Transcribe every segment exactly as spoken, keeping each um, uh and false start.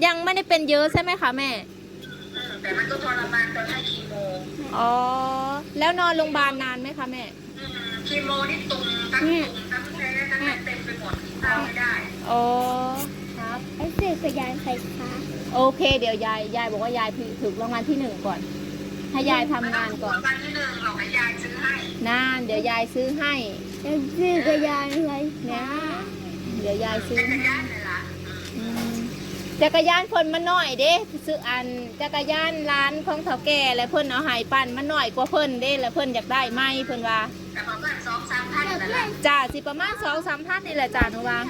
ยังไม่ได้เป็นเยอะใช่ไหมคะแม่? อืม แต่มันก็ทรมานตอนให้คีโม อ๋อ แล้วนอนโรงพยาบาลนานไหมคะแม่? อืม คีโมนี่ตุ่มทั้ง เนี่ย ตุ่มทั้งแพ้ทั้งอะไรเต็มไปหมด กินข้าวไม่ได้ อ๋อ ครับ ไอ้ซื้อจักรยานไฟฟ้า โอเค เดี๋ยวยาย ยายบอกว่ายายถือ ถูกรางวัลที่หนึ่งก่อน ให้ยายทำงานก่อน รางวัลที่หนึ่งหรอก ให้ยายซื้อให้ นั่น เดี๋ยวยายซื้อให้ ไอ้ซื้อจักรยานไฟฟ้า เนี่ย เดี๋ยวยายซื้อให้ จักรยานเลยล่ะ อืม จักรยานเพิ่นมาน้อยเด้ ซื้ออันจักรยานร้านของเฒ่าแก่ แล้วเพิ่นเอาให้ปั่นมาน้อยกว่าเพิ่นเด้ แล้วเพิ่นอยากได้ใหม่เพิ่นว่า แต่ของเพิ่นสองสามพันนั่นล่ะ จ้า สิประมาณสองสามพันนี่แหละจ้า หนูว่า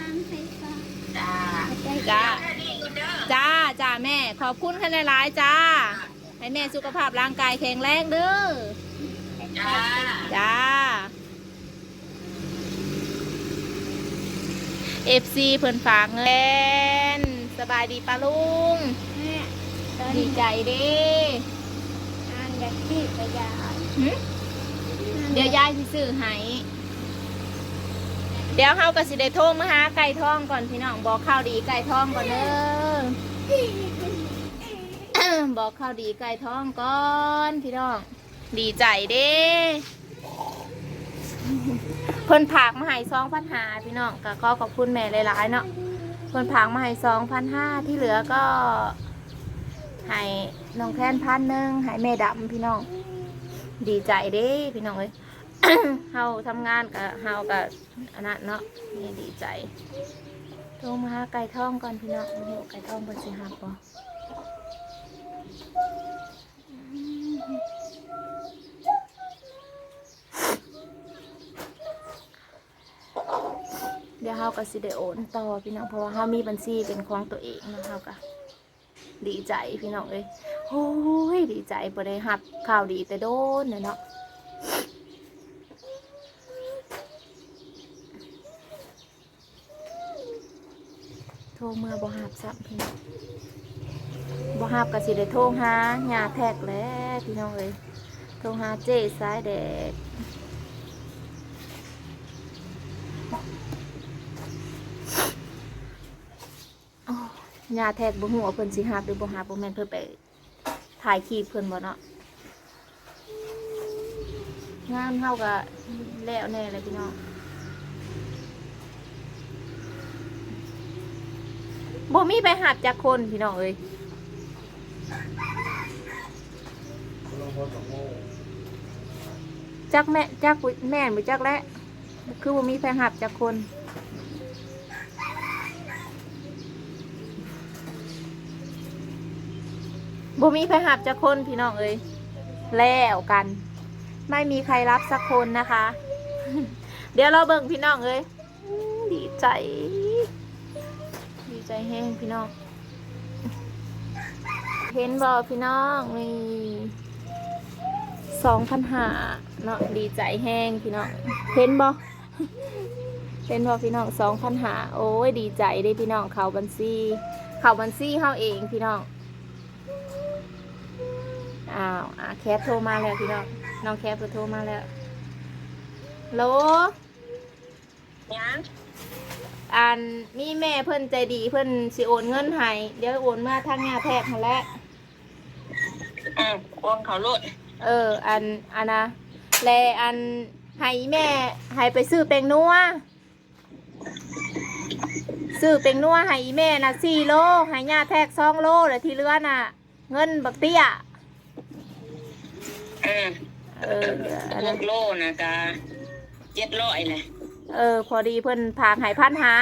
จ้า จ้า แค่นี้ก่อนเด้อ จ้า จ้าแม่ ขอบคุณค่ะหลายๆจ้า ให้แม่สุขภาพร่างกายแข็งแรงเด้อ จ้า จ้า เอฟซี เพิ่นฝากเงิน สบายดีป้าลุง แม่ ตอน ดีใจเด้ อ่านอยากซื้อจักรยาน หึ เดี๋ยวยายสิซื้อให้ เดี๋ยวเฮาก็สิได้โทรมาหาไก่ทองก่อนพี่น้อง บอกข่าวดีไก่ทองก่อนเด้อ บอกข่าวดีไก่ทองก่อนพี่น้อง ดีใจเด้ เพิ่นฝากมาให้สองพันห้าพี่น้อง ก็ขอขอบคุณแม่หลายๆเนาะ เพิ่นฝากมาให้สองพันห้า ที่เหลือก็ให้น้องแคนพันหนึ่ง ให้แม่ดำพี่น้อง ดีใจเด้พี่น้องเอ้ย เฮาทำงานก็ เฮาก็อันนั้นเนาะ แม่ดีใจ โทรมาหาไก่ทองก่อนพี่น้อง บ่ฮู้ไก่ทองเพิ่นสิรับบ่ เดี๋ยวเฮาก็สิได้โอนต่อพี่น้อง เพราะว่าเฮามีบัญชีเป็นของตัวเองเนาะ เฮาก็ดีใจพี่น้องเอ้ย โอ้ย ดีใจบ่ได้รับข่าวดีแต่โดนแล้วเนาะ โทรมาบ่ฮับซ้ำพี่น้อง บ่ฮับก็สิได้โทรหาย่าแท็กแหละพี่น้องเอ้ย โทรหาเจ้สายแดก โอ้ ย่าแท็กบ่ฮู้ว่าเพิ่นสิฮับหรือบ่ฮับ บ่แม่นเพิ่นไป ถ่ายคลิปเพิ่นบ่เนาะ งานเฮาก็แล้วแน่เลยพี่น้อง บ่มีไปฮับจักคนพี่น้องเอ้ย จักแม่ จักแม่นบ่จักแหละ คือบ่มีไผฮับจักคน บ่มีไผฮับจักคนพี่น้องเอ้ย แล้วกัน ไม่มีใครรับสักคนนะคะ เดี๋ยวรอเบิ่งพี่น้องเอ้ย อืม ดีใจ ดีใจแฮงพี่น้อง เห็นบ่พี่น้อง นี่ สองพันห้า เนาะ ดีใจแฮงพี่น้อง เห็นบ่ เห็นบ่พี่น้อง สองพันห้า โอ้ย ดีใจเด้พี่น้อง เข้าบัญชี เข้าบัญชีเฮาเองพี่น้อง อ้าว อ่ะ แคทโทรมาแล้วพี่น้อง น้องแคทก็โทรมาแล้ว ฮัลโหล หยัง อัน มีแม่เพิ่นใจดี เพิ่นสิโอนเงินให้ เดี๋ยวโอนมาทางย่าแท็กหั่นแหละ อืม โอนเข้าโลด เออ อัน อันนะ และอัน ให้อีแม่ ให้ไปซื้อแป้งนัว ซื้อแป้งนัวให้อีแม่นะ สี่โล ให้ย่าแท็ก สองโล แล้วที่เหลือน่ะ เงินบักเตี้ย เออ เออ อันนั้น หกโลนะกะ เจ็ดร้อยนะ เออ พอดีเพิ่นฝากให้พันห้า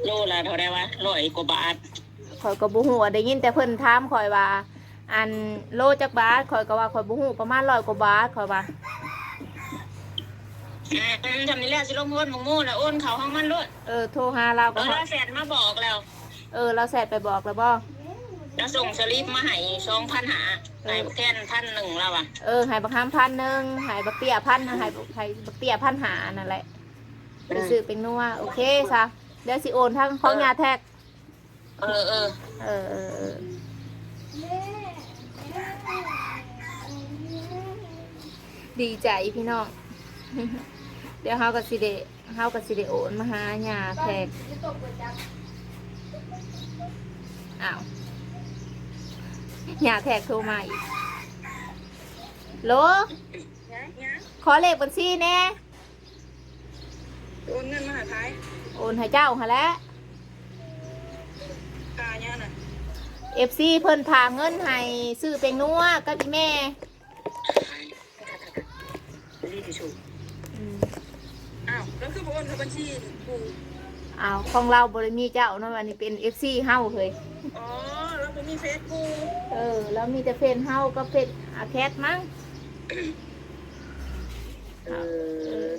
โลละเท่าใดวะ ร้อยกว่าบาท ข้อยก็บ่ฮู้ ได้ยินแต่เพิ่นถามข้อยว่า อัน โลจักบาท ข้อยก็ว่าข้อยบ่ฮู้ ประมาณร้อยกว่าบาท ข้อยว่า อืม ทำนี่แหละ สิลงโอนหมองโม่นะ โอนเข้าห้องมันโลด เออ โทรหาลาวก็ เออ ฮอด ลาวแชทมาบอกแล้ว เออ ลาวแชทไปบอกแล้วบ่? ลาวส่งสลิปมาให้ สองพันห้า เออ ให้บักแคนพันหนึ่ง ลาวอะ เออ ให้บักหำพันหนึ่ง ให้บักเตี้ยพัน ให้บัก ให้บักเตี้ยพันห้านั่นแหละ เออ ไปซื้อแป้งนัว โอเคซะ เดี๋ยวสิโอนทางของ เออ ย่าแท็ก เออ เออ เออ เออ เออ ดีใจพี่น้อง เดี๋ยวเฮาก็สิได้ เฮาก็สิได้โอนมาหาย่าแท็ก เดี๋ยวตกก๋วยจั๊บ อ้าว อย่าแท็กโทรมาอีก โหล นะนะ ขอเลขบัญชีแหน่ โอนเงินมาหาไทย โอนให้เจ้าหั่นแหละ ตาเนี่ยนะ เอฟซีเพิ่นฝากเงินให้ซื้อแป้งนัวกับอีแม่ รีบไปชู อืม อ้าวแล้วคือโอนเข้าบัญชีกู อ้าว ของเราบ่ได้มีเจ้าเนาะ อันนี้เป็นเอฟซีเฮาเฮ้ย อ๋อแล้วกูมีเฟซกู เออ แล้วมีแต่เฟซเฮากับเฟซอาแคทมั้ง เออ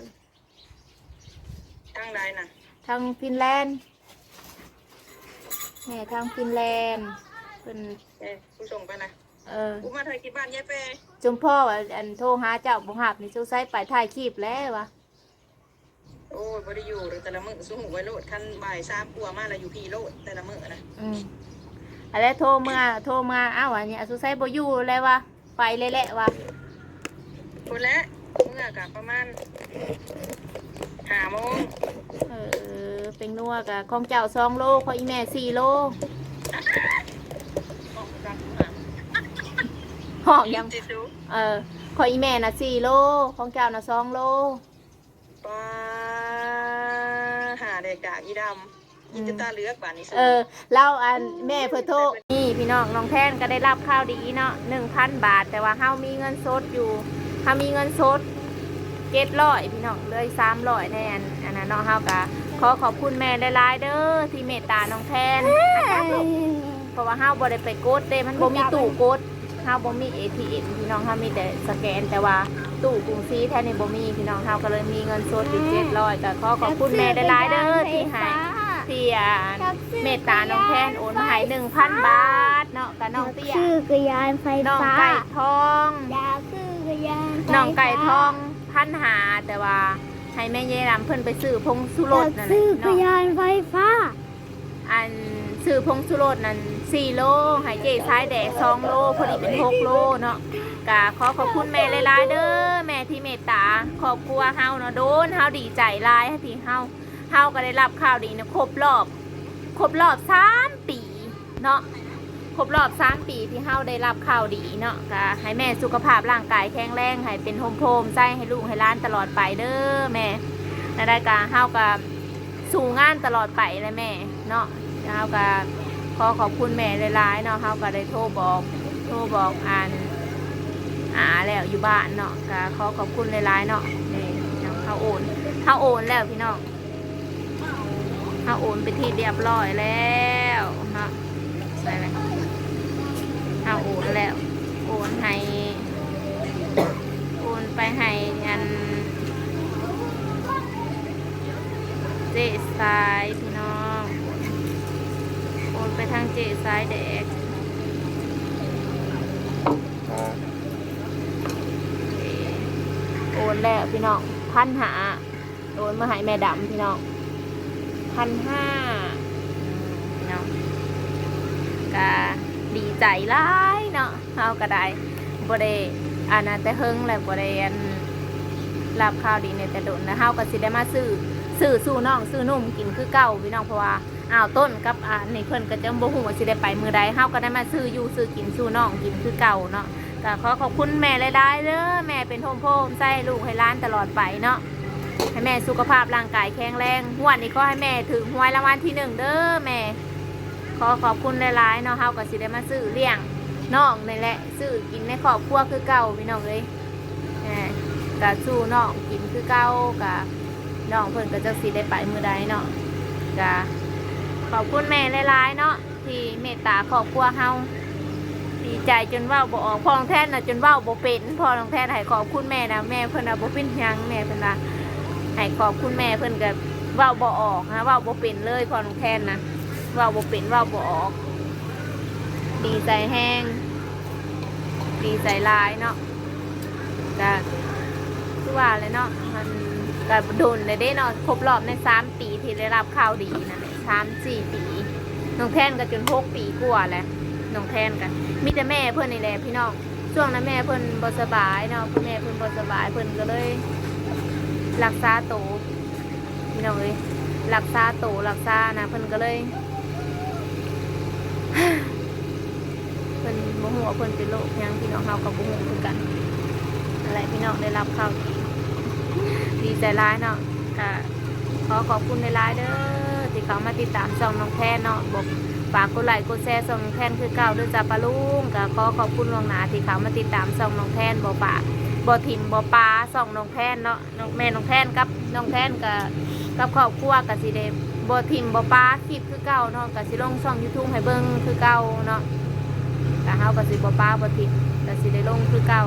ทางใดน่ะ ทางฟินแลนด์ แม่ทางฟินแลนด์เพิ่น เออกูส่งไปนะ เออ กูมาถ่ายคลิปบ้านยายเป จุมพ่อว่าอันโทรหาเจ้าบ่ฮับนี่สงสัยไปถ่ายคลิปแล้ววะ โอ้ยบ่ได้อยู่เลยแต่ละมื้อสู้หูไว้โลดคันบ่ายสามกลัวมาแล้วอยู่พี่โลดแต่ละมื้อนะ อืมอันแล้วโทรเมื่อโทรมาอ้าวอันนี้สงสัยบ่อยู่แล้ววะไปเลยแหละวะ คนละเมื่อกะประมาณห้าโมง เออแป้งนัวกับของเจ้าสองโลของอีแม่สี่โล ออกจาก ห้องยัง จิซู เออของอีแม่น่ะสี่โลของเจ้าน่ะสองโล ปลาหาแดกดากอีดำกินจนตาเหลือกบาดนี้ เออแล้วอันแม่เพิ่นโทรนี่พี่น้องน้องแทนก็ได้รับข่าวดีเนาะหนึ่งพันบาท แต่ว่าเฮามีเงินสดอยู่เฮามีเงินสดเจ็ดร้อยพี่น้องเหลืออีกสามร้อยในอันอันนั้นเนาะเฮาก็ขอขอบคุณแม่หลายๆเด้อที่เมตตาน้องแทน เพราะว่าเฮาบ่ได้ไปกดเด้มันบ่มีตู้กดเฮาบ่มีเอทีเอ็มพี่น้องเฮามีแต่สแกน แต่ว่าตู้กรุงศรีแทนนี่บ่มีพี่น้องเฮาก็เลยมีเงินสดอยู่เจ็ดร้อยก็ขอขอบคุณแม่หลายๆเด้อที่ให้ที่อ่าเมตตาน้องแทนโอนมาให้หนึ่งพันบาทเนาะกับน้องเตี้ย ซื้อกระยานไฟ น้อง ฟ้า ไก่ทอง อยากซื้อกระยานไฟฟ้า น้องไก่ทองพันหาแต่ว่าให้แม่เยายดำเพิ่นไปซื้อผงชูร อยา ส ก นั่นแห ซื้อ ละ กระ เนาะ ยานไฟฟ้า อันซื้อผงชูรสนั่นสี่โลให้เจ๊สายแดกสองโลพอดีเป็นหกโลเนาะกะขอขอบคุณแม่หลายๆเด้อแม่ที่เมตตาครอบครัวเฮาเนาะโดนเฮาดีใจหลายที่เฮาเฮาก็ได้รับข่าวดีนะครบรอบ ครบรอบสามปีเนาะครบรอบสามปีที่เฮาได้รับข่าวดีเนาะกะให้แม่สุขภาพร่างกายแข็งแรงให้เป็นโฮมโพมไส้ให้ลูกให้หล้านตลอดไปเด้อแม่นั่นได้กะเฮากะ สู่งานตลอดไปเลยแม่เนาะแล้วก็ขอขอบคุณแม่หลายๆเนาะเฮาก็ได้โทรบอกโทรบอกอันอาแล้วอยู่บ้านเนาะก็ขอขอบคุณหลายๆเนาะนี่เนาะเฮาโอนเฮาโอนแล้วพี่น้องเฮาโอนไปนที่เรียบร้อยแล้วเนาะใส่เลยเฮาโอนแล้วโอนให้ โอนไปให้อันเจ๊สายพี่น้องโอนไปทางเจ๊สายแดกโอนแล้วพี่น้องพันหาโอนมาให้แม่ดำพี่น้องพันห้าพี่น้องกะดีใจหลายเนาะ เฮาก็ได้บ่ได้อันนั้นแต่เฮิงแล้วบ่ได้อันรับข่าวดีในแต่โดนแล้วเฮาก็สิได้มาซื้อซื้อสู่น้องซื้อนุ่มกินคือเก่าพี่น้องเพราะว่าอ้าวต้นกับอันนี้เพิ่นก็จะบ่ฮู้ว่าสิได้ไปมื้อใดเฮาก็ได้มาซื้ออยู่ซื้อกินสู่น้องกินคือเก่าเนาะก็ขอขอบคุณแม่หลายๆเด้อแม่เป็นโฮมโพมใส่ลูกให้หล้านตลอดไปเนาะให้แม่สุขภาพร่างกายแข็งแรงงวดนี้ขอให้แม่ถูกหวยรางวัลที่หนึ่งเด้อแม่ ขอขอบคุณหลายๆเนาะเฮาก็สิได้มาซื้อเลี้ยงน้องนี่แหละซื้อกินในครอบครัวคือเก่าพี่น้องเอ้ยแหมก็สู่น้องกินคือเก่ากะน้องเพิ่นก็จักสิได้ไปมื้อใดเนาะกะขอบคุณแม่หลายๆเนาะที่เมตตาครอบครัวเฮาดีใจจนเว้าบ่ออกพ่อน้องแทนน่ะจนเว้าบ่เป็นพ่อน้องแทนให้ขอบคุณแม่นะแม่เพิ่นน่ะบ่เป็นหยังแม่เพิ่นว่าให้ขอบคุณแม่เพิ่นก็เว้าบ่ออกนะเว้าบ่เป็นเลยพ่อน้องแทนนะ เว้าบ่เป็นเว้าบ่ออก ดีใจแฮงดีใจหลายเนาะก็คือว่าแหละเนาะมันก็โดนแล้วเด้เนาะครบรอบในสามปีที่ได้รับข่าวดีนั่นแหละสามสี่ปีน้องแทนก็จนหกปีกว่าแล้วน้องแทนก็มีแต่แม่เพิ่นนี่แหละพี่น้องช่วงนั้นแม่เพิ่นบ่สบายเนาะแม่เพิ่นบ่สบายเพิ่นก็เลยรักษาโต พี่น้องเอ้ยรักษาโตรักษานะเพิ่นก็เลย เพิ่นเป็นโรคหยังพี่น้องเฮาก็บ่ฮู้คือกัน นั่นแหละพี่น้องได้รับข่าวดี ดีใจหลายเนาะ ก็ขอขอบคุณหลายๆเด้อ ที่เข้ามาติดตามช่องน้องแพนเนาะ บอกฝากกดไลค์กดแชร์ช่องน้องแพนคือเก่าเด้อจ้าป้าลุง ก็ขอขอบคุณล่วงหน้าที่เข้ามาติดตามช่องน้องแพน บ่ปะ บ่ถิ่มบ่ปาช่องน้องแพนเนาะ น้อง แม่น้องแพนกับน้องแพนก็ กับครอบครัวก็สิได้บ่ถิ่มบ่ปาคลิปคือเก่าเนาะ ก็สิลงช่อง YouTube ให้เบิ่งคือเก่าเนาะ ก็เฮาก็สิบ่ปาบ่ถิ่ม ก็สิได้ลงคือเก่า